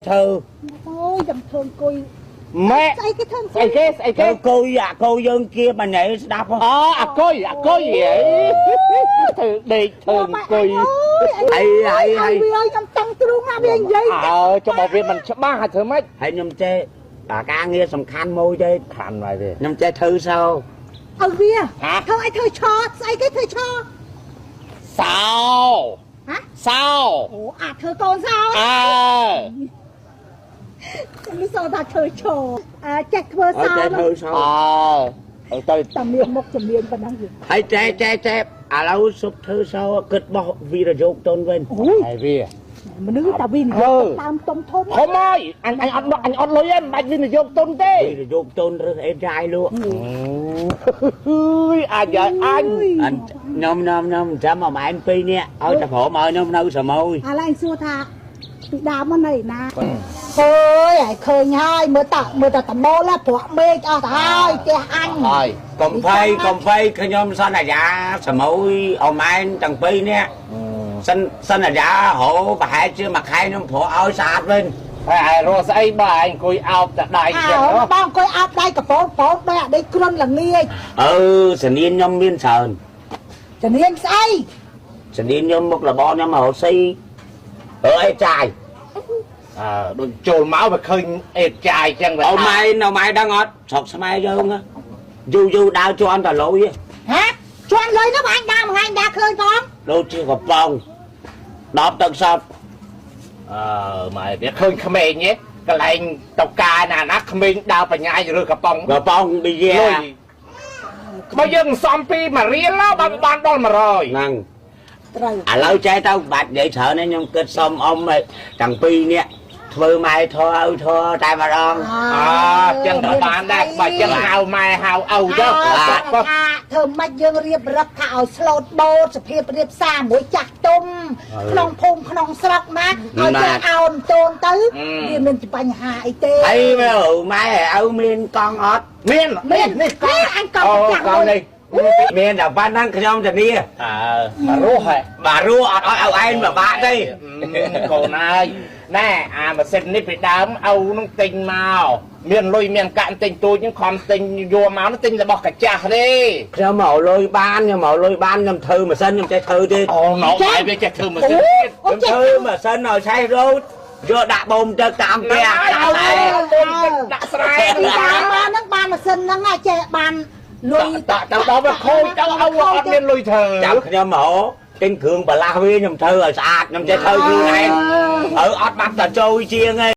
ធ្វើ អូយខ្ញុំធ្វើអង្គុយ ម៉ែ ស្អីគេធ្វើ ស្អីគេស្អី ធ្វើ គេ គយអាគយយើងគៀបអញឯងស្ដាប់ហ៎ អូអាគុយអាគុយហីធ្វើដេកធ្វើអង្គុយ អីអីអី វាខ្ញុំតឹងទ្រូងណាវានិយាយ អើចុះបើវាមិនច្បាស់ហើយធ្វើម៉េច ហើយខ្ញុំចេះអាការងារសំខាន់មួយទេ ខាន់ហើយទេ ខ្ញុំចេះធ្វើសោ ឲ្យវាធ្វើអីធ្វើឆស្អីគេធ្វើឆ សោ ហ៎ សោ អូអាធ្វើកូនសោ អើ ខ្ញុំសោថាធ្វើឆអើចេះធ្វើសោ ចេះធ្វើសោ អើទៅ តែមានមុខជំនាញប៉ុណ្ណឹង ហើយចេះចេះចេះឥឡូវសុបធ្វើសោគិតបោះវីរយោគតុនវិញ ហើយវា មនុស្សតាវិនិយោគតាមទុំធំ ធំហើយអញអញអត់អញអត់លុយទេមិនបាច់វិនិយោគទុនទេ វិនិយោគទុនរើសអេចាយលក់ អើយអាចឲ្យអញ អញខ្ញុំខ្ញុំខ្ញុំចាំមួយឯងពីរនាក់ឲ្យតែព្រមឲ្យខ្ញុំនៅសមយ ឥឡូវអញសួរថាពីដើមមកនៅណាអើយឲ្យឃើញហើយមើលតាមើលតាតមូលប្រក់មេឃអស់ទៅហើយផ្ទះអញ ហើយក ុំភ័យកុំភ័យខ្ញុំសន្យាសមយអមឯងទាំងពីរនាក់សិនសន្យារោប្រហែលជាមួយខែខ្ញុំព្រោះឲ្យស្អាតវិញ ហើយឯរស់ស្អីបើឯងអង្គុយអោបតែដៃចឹង បងអង្គុយអោបដៃកពោពោដោយអាដេកគ្រុនល្ងាច អឺសនានខ្ញុំមានច្រើន សនានស្អី សនានខ្ញុំមុខរបរខ្ញុំរកស៊ីអើអេចាយ អើដូចចូលមកវាឃើញអេតចាយចឹង អូម៉ែនៅម៉ែដឹងអត់ស្រុកស្មែយើងយូរយូរដើរជន់តលុយ ហ៎ជន់លុយនោះអញដើរមួយថ្ងៃដើរឃើញផង ដូចជាកំប៉ុង10ទឹកសព អើម៉ែវាឃើញក្មេងទេកន្លែងតកាណាណាក្មេងដើរបញ្ញាយឬកំប៉ុង កំប៉ុងប៊ីយ៉ា បើយើងសំពី1រៀលបើបានដល់100 ហ្នឹង ត្រូវ ឥឡូវចេះទៅបាច់និយាយច្រើនទេខ្ញុំគិតសុំអ៊ំទាំងពីរនាក់ធ្វើម៉ែធေါ်ឪធေါ်តែម្ដង អើចឹងក៏បានដែរបើចឹងហៅម៉ែហៅឪទៅ ថាធ្វើម៉េចយើងរៀបរឹកថាឲ្យស្លូតបូតសភាពរៀបសារមួយចាស់ទុំក្នុងភូមិក្នុងស្រុកណាឲ្យចេះអោនតូនទៅវាមានបញ្ហាអីទេ ហើយម៉ែឪមានកង់អត់ មាន មាននេះកង់អញកង់ចាស់ កង់នេះ មានតែប៉ុណ្ណឹងខ្ញុំធានា អើមករស់ហ៎ បាទរស់អត់ឲ្យឪឯងពិបាកទេ កូនហើយណែអាម៉ាស៊ីននេះពីដើមឪនឹងទិញមកមានលុយមានកាក់ទិញទូចហ្នឹងខំទិញយកមកទិញរបស់កាចាស់ទេ ខ្ញុំមកលុយបានខ្ញុំមកលុយបានខ្ញុំធ្វើម៉ាស៊ីនខ្ញុំចេះធ្វើទេ អូណោឯងវាចេះធ្វើម៉ាស៊ីនទៀត ខ្ញុំធ្វើម៉ាស៊ីនឲ្យឆេះរោតយកដាក់បូមទឹកតាមផ្ទះ ដាក់ស្រែ ពីដើមមកហ្នឹងបានម៉ាស៊ីនហ្នឹងចេះបានលុយ តទៅដល់វាខូចទៅឪអត់មានលុយធ្វើ ចាំខ្ញុំមកទិញគ្រឿងបន្លាស់វាខ្ញុំធ្វើឲ្យស្អាតខ្ញុំចេះធ្វើខ្លួនឯងឪអត់បាត់តែចូលជាងឯង